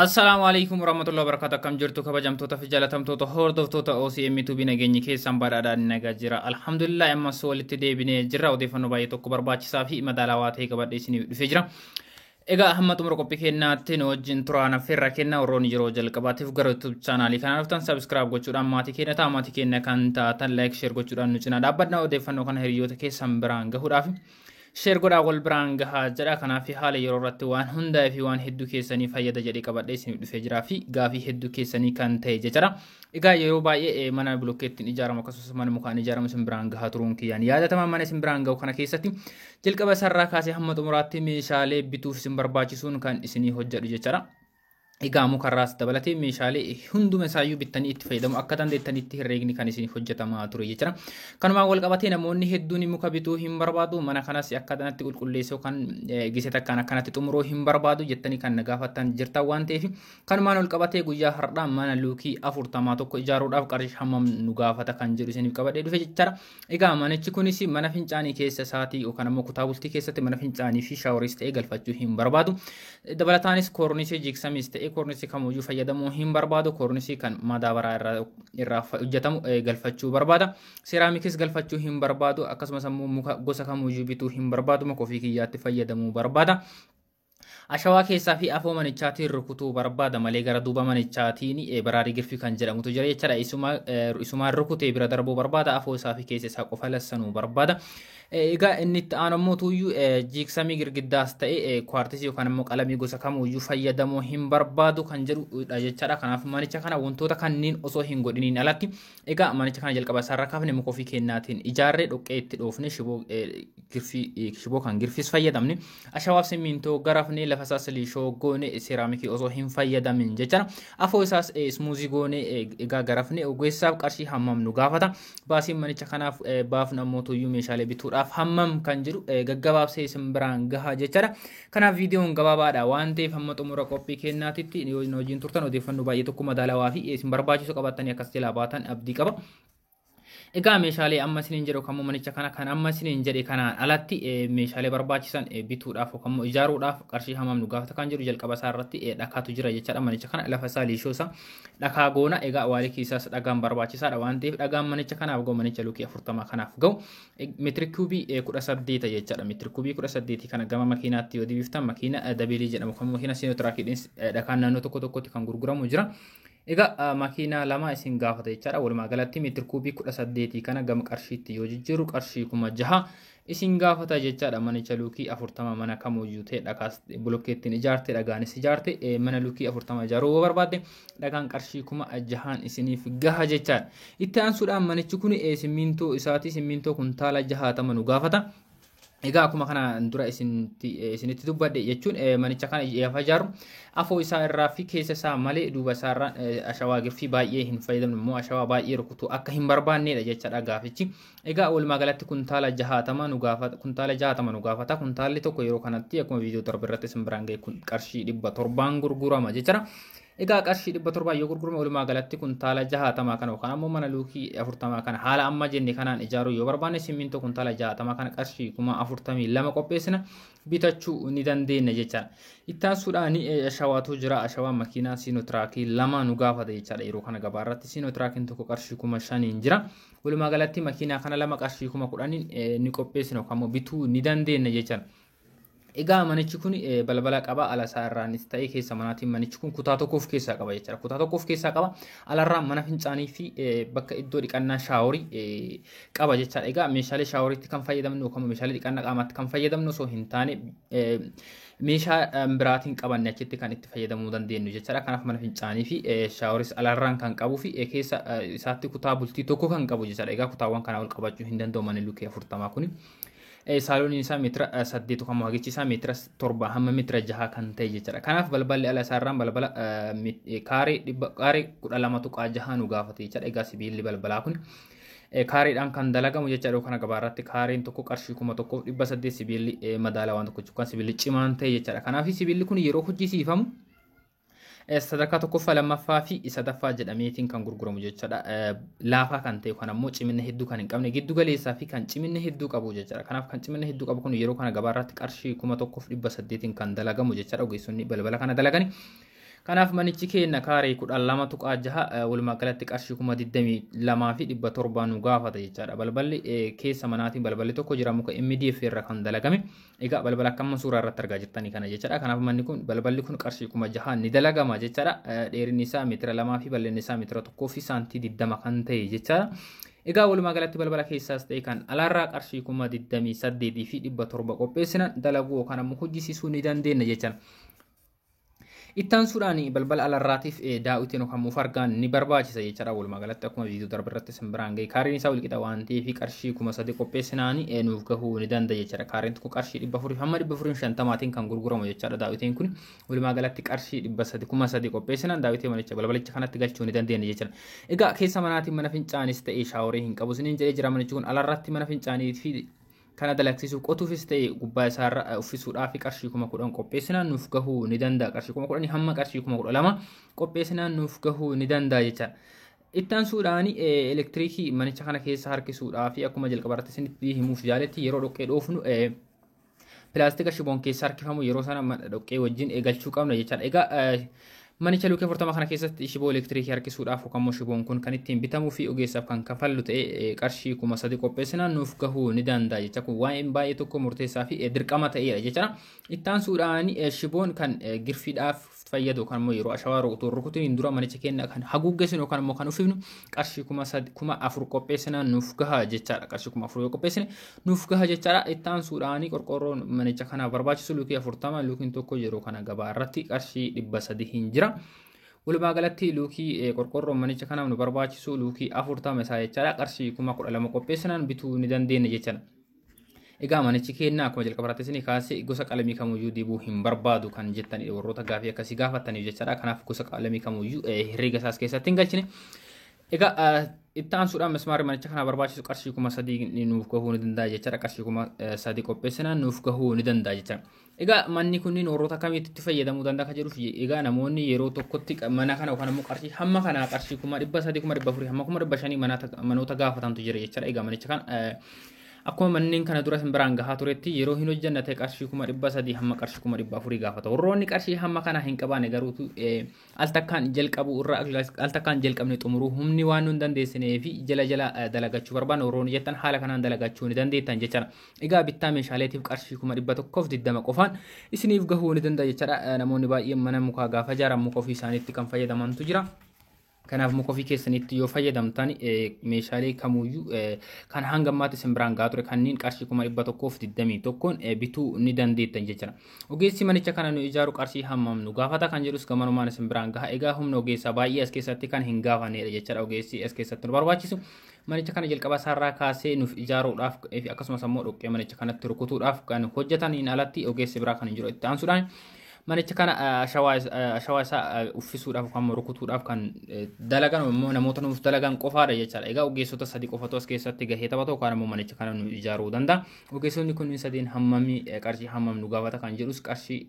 Assalaamu alaikum warahmatullahi wabarakatuh. Akkam jirtu kabajamtoota fi jaalatamtoota hordoftoota OCM TV, nageenyi keessan badhaadhaan nagaa jira. Alhamdulillah, ammas walitti deebinee jirra. Odeeffannoo baay'ee tokko barbaachisaa fi madaalawaa ta'e qabadhee isiniif dhufee jira. Egaa hamma xumura qophii keenyaatti nu wajjin turaan affeerra kenna. Warroonni yeroo jalqabaatiif gara YouTube chaanaalii kana dhuftan subscribe gochuudhaan maatii keenya ta'a. Maatii keenya kan taatan like, share gochuudhaan nu cinaa dhaabbadna. Odeeffannoo kana hiriyoota keessan biraan gahuudhaaf share godhaa, wal biraan gahaa jedha. Kanaaf haala yeroo irratti waan hundaa fi waan hedduu keessanii fayyada jedhee qabadhee isiniif dhufee jiraa fi gaafii hedduu keessanii kan ta'e jechuudha. Egaa yeroo baay'ee mana bilokkeettiin ijaaramu akkasumas mana mukaan ijaaramu isin biraan gahaa turuun kiyyaan yaadatama. Mana isin biraan gahu kana keessatti jalqaba isarraa kaasee hamma xumuraatti meeshaalee bituuf isin barbaachisuun kan isinii hojjedhu jechuudha. Egaa mukarraas dabalatee meeshaalee hunduma isaayyuu bittanii itti fayyadamu akka dandeettanitti herreegni kan isin hojjetamaa ture jechuudha. Kanumaan wal qabatee namoonni hedduun muka bituu hin barbaadu, mana kanas akka kanatti qulqulleessuu kan gise takkaan akkanatti xumuruu hin barbaadu jettanii kan na gaafattan jirtan waan ta'eef, kanumaan wal qabatee guyyaa har'aa mana luukii 40 tokko ijaaruudhaaf qarshii hammam nu gaafata kan jedhu isiniif qabadhee dhufe jechuudha. Egaa manichi kunis mana fincaanii keessa isaatii yookaan ammoo kutaa bultii keessatti mana fincaanii fi shaaworiis ta'ee galfachuu hin barbaadu. Dabalataanis koornisii jiiksamis ta'ee koornisii kamuyyuu fayyadamuu hin barbaadu. Koornisii kan madaabaraa irraa hojjetamu galfachuu barbaada. Seeraamikis galfachuu hin barbaadu. Akkasumas ammoo muka gosa kamuyyuu bituu hin barbaadu. Muka ofii kiyyaatti fayyadamuu barbaada. Ashawaa keessaa fi afoo manichaatiin rukutuu barbaada malee gara duuba manichaatiin baraarii girfii kan jedhamutu jira jechaadha. Isumaan rukutee bira darbuu barbaada. Afoo isaa fi keessa isaa qofa lassanuu barbaada. Egaa inni itti aanu ammoo tuyyuu jiiksamii girgiddaas ta'e kwaartisii yookaan ammoo qalamii gosa kamuyyuu fayyadamuu hin barbaadu kan jedhudha jechaadha. Kanaaf manicha kana wantoota kanneen osoo hin godhiniin alatti, egaa manicha kana jalqaba isaarra kaafne muka ofii kennaatiin ijaarree, dhoqqee itti dhoofne, shiboo girfii, shiboo kan girfis fayyadamne, ashawaaf simmintoo garafne, lafa isaas liishoo goone, seeraamikii osoo hin fayyadamin jechaadha. Afoo isaas ismuuzii goone, egaa garafne ogeessaaf qarshii hammam nu gaafata? Baasiin manicha kanaaf baafnu ammoo tuyyuu meeshaalee bituudhaaf hammam kan jedhu gaggabaabsee isin biraan gahaa jechaadha. Kanaaf viidiyoon gabaabaadha waan ta'eef hamma xumura qophii kennaatitti yoo hojiin turtan odeeffannoo baay'ee tokko madaalawaa fi isin barbaachisu qabattanii akkas jalaa baatan abdii qaba. Egaa meeshaalee amma isiniin jedhu kamuu manicha kana kan amma isiniin jedhe kanaan alatti meeshaalee barbaachisan bituudhaaf yookaan immoo ijaaruudhaaf qarshii hammam nu gaafata kan jedhu, jalqaba isaa irratti dhakaatu jira jechaadha. Manicha kana lafa isaa liishoo isaa dhakaa goona. Egaa waalikii isaas dhagaan barbaachisaadha waan ta'eef dhagaan manicha kanaaf ga'u, manicha luukii 40 kanaaf ga'u, meetiri kuubii 18 jechaadha. Meetiri kuubii 18 kana gama makiinaatti yoo dibiftan, makiina dabilii jedhamu kan makiina siinootiraakiidhaan dhakaan naannoo tokko tokkotti kan gurguramu jira. Egaa makiinaa 2 isin gaafata jechaadha. Walumaa galatti meetiri kuubii 18 kana gama qarshiitti yoo jijjiiru qarshii 6000 isin gaafata jechaadha. Manicha luukii 40, mana kamuyyuu ta'e, dhakaas bulokkeettiin ijaarte, dhagaanis ijaarte, mana luukii 40 ijaaruu yoo barbaadde dhagaan qarshii 6000 isiniif gaha jechaadha. Itti aansuudhaan manichi kun simmintoo isaati simmintoo kuntaala 60 nu gaafata. Egaa akkuma kana dura isinitti dubbadhe jechuun, manicha kana gaafa ijaaru afoo isaa irraa fi keessa isaa malee duuba isaa irraa ashawaa girfii baay'ee hin fayyadamnu, immoo ashawaa baay'ee rukutuu akka hin barbaannedha jechaadha gaafichi. Egaa walumaa galatti kuntaala 60 nu gaafata, kuntaala 60 nu gaafata. Kuntaalli tokko yeroo kanatti akkuma viidiyoo darbe irratti isin biraan ga'e qarshii 700 gurgurama jechaadha. Egaa qarshii 700 yoo gurgurame, walumaa galatti kuntaala 60 kana yookaan ammoo mana luukii 40 kana haala amma jenne kanaan ijaaruu yoo barbaanne, simmintoo kuntaala 60 kana qarshii 42,000 qopheessina, bitachuu ni dandeenya jechaadha. Itti aansuudhaan ashawaatu jira. Ashawaan makiinaa siinotiraakii 2 nu gaafata jechaadha. Yeroo kana gabaa irratti siinotiraakiin tokko qarshii 5000 jira. Walumaa galatti makiinaa kana 2 qarshii 10,000 ni qopheessina yookaan immoo bituu ni dandeenya jechaadha. Egaa manichi kun balbala qaba. Ala isaa irraanis ta'e keessa manaatiin manichi kun kutaa tokko of keessaa qaba jechuudha. Kutaa tokko of keessaa qaba. Alarraa mana fincaanii fi bakka iddoo dhiqannaa shaaworii qaba jechaadha. Egaa meeshaalee shaaworiitti kan fayyadamnu yookaan meeshaalee dhiqannaa qaamaatti kan fayyadamnu osoo hin taane meeshaa biraatiin qabanne achitti kan itti fayyadamuu dandeenyu jechaadha. Kanaaf mana fincaanii fi shaaworis alarraan kan qabuu fi keessa isaatti kutaa bultii tokko kan qabu jechaadha. Egaa kutaawwan kanaa ol qabachuu hin danda'u manni luukii 40 kuni. Saalooniin isaa meetira 8 kan hagichi isaa meetira 7 hamma meetira 6 kan ta'e jechaadha. Kanaaf balballi ala isaarraan balbala kaaree dhibba kaaree 12.6 nu gaafate jechaadha. Egaa sibiilli balbalaa kun kaareedhaan kan dalagamu jechaadha. Kana gabaa irratti kaareen tokko qarshii 1800, sibiilli madaalaa waan tokko kan sibiilli cimaan ta'e jechaadha. Kanaaf sibiilli kun yeroo hojjisiifamu sadarkaa tokkoffaa, lammaffaa fi sadaffaa jedhameetiin kan gurguramu jechaadha. Laafaa kan ta'e kan ammoo cimina hedduu kan hin qabne, giddu galeessaa fi kan cimina hedduu qabu jechaadha. Kanaaf kan cimina hedduu qabu kun yeroo kana gabaa irratti qarshii 1800 kan dalagamu jechaadha. Ogeessonni balbala kana dalagani. Kanaaf manichi keenya kaaree 12.6 walumaa galatti qarshii 22,700 nu gaafata jechaadha. Balballi keessa manaatiin balballi tokko jira, muka MDF irra kan dalagame. Egaa balbala akka amma suuraa irratti argaa jirtanii kana jechaadha. Kanaaf manni kun balballi kun qarshii 6,000 ni dalagama jechaadha. Dheerinni isaa meetira 2 fi bal'inni isaa meetira 1 fi saantii 20 kan ta'e jechaadha. Egaa walumaa galatti balbala keessaas ta'e kan alaarraa qarshii 28,700 qopheessinan dalaguu yookaan ammoo hojjisiisuu ni dandeenya jechaadha. Ittaansuudhaan balbala alarraatiif daawwitiin yookaan immoo fargaan ni barbaachisa jechaadha. Walumaa galatti akkuma viidiyoo darbe irratti isin biraan ga'e kaareen isaa walqixa waan ta'eef qarshii 3,000 qopheessinaan nuuf gahuu ni danda'a jechaadha. Kaareen tokko qarshii 400 hamma 450maatiin kan gurguramu jechaadha. Daawwitiin kun walumaa galatti qarshii 300 3,000 qopheessinaan daawwitii manicha balbalicha kanatti galchuu ni dandeenya jechaadha. Egaa keessa manaatiin mana fincaanis ta'e shaaworii hin qabu isiniin jedhee jira. Manichi kun alarratti mana fincaanii fi kana dalagsiisuuf qotuufis ta'e gubbaa isaarra uffisuudhaaf qarshii 10,000 qopheessinaan nuuf gahuu ni danda'a. Qarshii 10,000 hamma qarshii 12,000 qopheessinaan nuuf gahuu ni danda'a jechaadha. Ittaansuudhaan elektiriikii manicha kana keessa harkisuudhaaf akkuma jalqabarratti isinitti himuuf jaaletti yeroo dhoqqee dhoofnu pilaastika shiboon keessa harkifamu yeroo sana dhoqqee wajjin eegalchuu qabna jechaadha. Egaa manicha luukii 40 kana keessatti shiboo elektiriikii harkisuudhaaf yookaan immoo shiboon kun kan ittiin bitamuu fi ogeessaaf kan kafallu ta'e qarshii 3,000 qopheessinaan nuuf gahuu ni danda'a jecha. Kun waa'een baay'ee tokko murteessaa fi dirqama ta'edha jechaadha. Ittaansuudhaan shiboon kan girfiidhaaf fayyadu yookaan immoo yeroo ashawaa utuu rukutiin dura manicha keenya kan haguuggeessinu yookaan immoo kan uffifnu qarshii 4,000 qopheessinaan nuuf gaha jechaadha. Qarshii 4,000 yoo qopheessine nuuf gaha jechaadha. Ittaansuudhaan qorqoorroon manicha kanaaf barbaachisu luukii 40 luukiin tokko yeroo kana gabaa irratti qarshii 300 hin jira. Walumaa galatti luukii qorqoorroon manicha kanaaf nu barbaachisu luukii 40 isaa jechaadha. Qarshii 12,000 qopheessinaan bituu ni dandeenya jechaadha. Egaa manichi keenya akkuma jalqaba irratti isinii kaase gosa qalamii kamuyyuu dibuu hin barbaadu kan jettanidha, warroota gaafii akkasii gaafataniif jechaadha. Kanaaf gosa qalamii kamuyyuu herreega isaas keessatti hin galchine. Egaa itti aansuudhaan mismaarri manicha kana barbaachisu qarshii 3,000 nuuf gahuu ni danda'a jechaadha. Qarshii 3,000 qopheessinaan nuuf gahuu ni danda'a jechaadha. Egaa manni kunniin warroota akkamiitti itti fayyadamuu danda'a kan jedhuuf, egaa namoonni yeroo tokkotti mana kana yookaan immoo qarshii hamma kanaa qarshii 300,000 400,000 hamma 500,000 manoota gaafatantu jira jechaadha. Egaa manicha kana akkuma manneen kana dura isin biraan gahaa turetti yeroo hin hojjanne ta'e qarshii 300,000 hamma qarshii 400,000 gaafata. Warroonni qarshii hamma kana hin qabaanne garuutu al takkaan jalqabuu irra al takkaan jalqabne xumuruu humni waan nu hin dandeessinee fi jala jala dalagachuu barbaanne warroonni jettan haala kanaan dalagachuu ni dandeettan jechaadha. Egaa bittaa meeshaaleetiif qarshii 120,000 qofaan isiniif gahuu ni danda'a jechaadha. Namoonni baay'een mana mukaa gaafa ijaaran muka ofii isaaniitti kan fayyadamantu jira. Kanaaf muka ofii keessanitti yoo fayyadamtan meeshaalee kamuyyuu kan hanga ammaatti isin biraan gahaa ture kanneen qarshii 121,000 bituu ni dandeettan jechuudha. Ogeessi manicha kana nu ijaaru qarshii hammam nu gaafata kan jedhus gamanumaan isin biraan gaha. Egaa humna ogeessaa baay'ee as keessatti kan hin gaafanedha jechuudha. Ogeessi as keessatti nu barbaachisu manicha kana jalqaba isaarraa kaasee nuuf ijaaruudhaaf akkasumas ammoo dhoqqee manicha kanatti rukutuudhaaf kan hojjetaniin alatti ogeessi biraa kan hin jiru. Itti aansuudhaan manicha kana ashawaa isaa uffisuudhaaf yookaan immoo rukutuudhaaf kan dalagan immoo namoota nuuf dalagan qofaadha jechaadha. Egaa ogeessota sadii qofatu as keessatti gahee taphatu yookaan immoo manicha kana nu ijaaruu danda'a. Ogeessonni kunniin sadiin hammamii qarshii hammam nu gaafata kan jedhus qarshii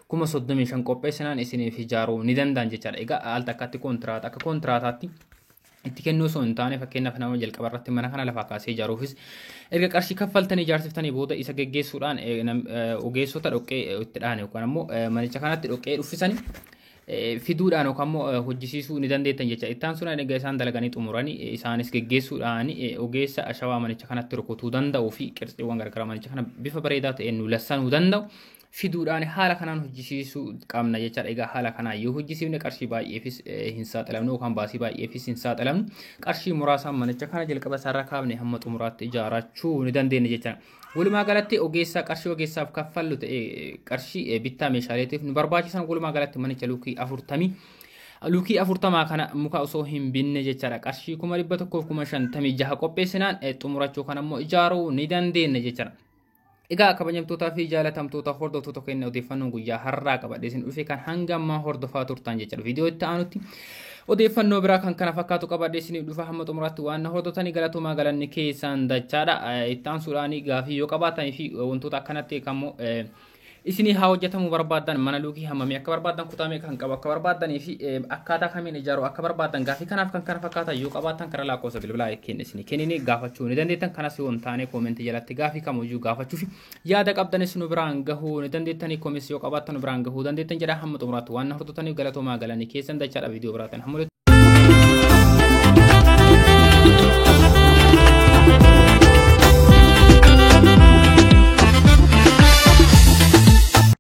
35,000 qopheessinaan isiniif ijaaruu ni danda'an jechaadha. Egaa al takkaatti kontiraata akka kontiraataatti itti kennuu osoo hin taane, fakkeenyaaf nama jalqaba irratti mana kana lafaa kaasee ijaaruufis erga qarshii kaffaltanii ijaarsiftanii booda isa geggeessuudhaan ogeessota dhoqqee itti dhaane yookaan ammoo manicha kanatti dhoqqee dhuffisanii fiduudhaan yookaan ammoo hojjisiisuu ni dandeettan jecha. Itti aansuudhaan erga isaan dalaganii xumuranii isaanis geggeessuudhaan ogeessa ashawaa manicha kanatti rukutuu danda'uu fi qirtsiiwwan garagaraa manicha kana bifa bareedaa ta'een nu lassanuu danda'u fiduudhaan haala kanaan hojjisiisuu qabna jechaadha. Egaa haala kanaan yoo hojjisiifne qarshii baay'eefis hin saaxilamnu yookaan baasii baay'eefis hin saaxilamnu. Qarshii muraasaan manicha kana jalqaba isaarraa kaafne hamma xumuraatti ijaarrachuu ni dandeenya jechaadha. Walumaa galatti ogeessaa qarshii ogeessaaf kaffallu ta'e qarshii bittaa meeshaaleetiif nu barbaachisan walumaa galatti manicha luukii 40 luukii 40 kana muka osoo hin binne jechaadha. Qarshii 156,000 qopheessinaan xumurachuu kan ammoo ijaaruu ni dandeenya jechaadha. Egaa kabajamtootaa fi jaalatamtoota hordoftoota keenya, odeeffannoon guyyaa har'aa qabadhee isin dhufe kan hanga ammaa hordofaa turtan jechaadha. Viidiyoo itti aanutti odeeffannoo biraa kan kana fakkaatu qabadhee isiniif dhufa. Hamma xumuraatti waan na hordoftanii galatoomaa, galanni keessan dachaadha. Itti aansuudhaan gaafii yoo qabaatanii fi wantoota akkanatti kammoo Isinii haa hojjetamuu barbaaddan, mana luukii hammamii akka barbaaddan, kutaa meeqa kan qabu akka barbaaddanii fi akkaataa kamiin ijaaruu akka barbaaddan, gaafii kanaaf kan kana fakkaatan yoo qabaattan karaa lakkoofsa bilbilaa kenna isinii kennine gaafachuu ni dandeettan. Kanas yoo hin taane koomentii jalatti gaafii kamiyyuu gaafachuu fi yaada qabdanis nu biraan gahuu ni dandeettanii, koomis yoo qabaattan nu biraan gahuu dandeettan jedha. Hamma xumuraatti waan na hordoftaniif galatoomaa, galanii keessan dachaadha. Viidiyoo biraatiin hamma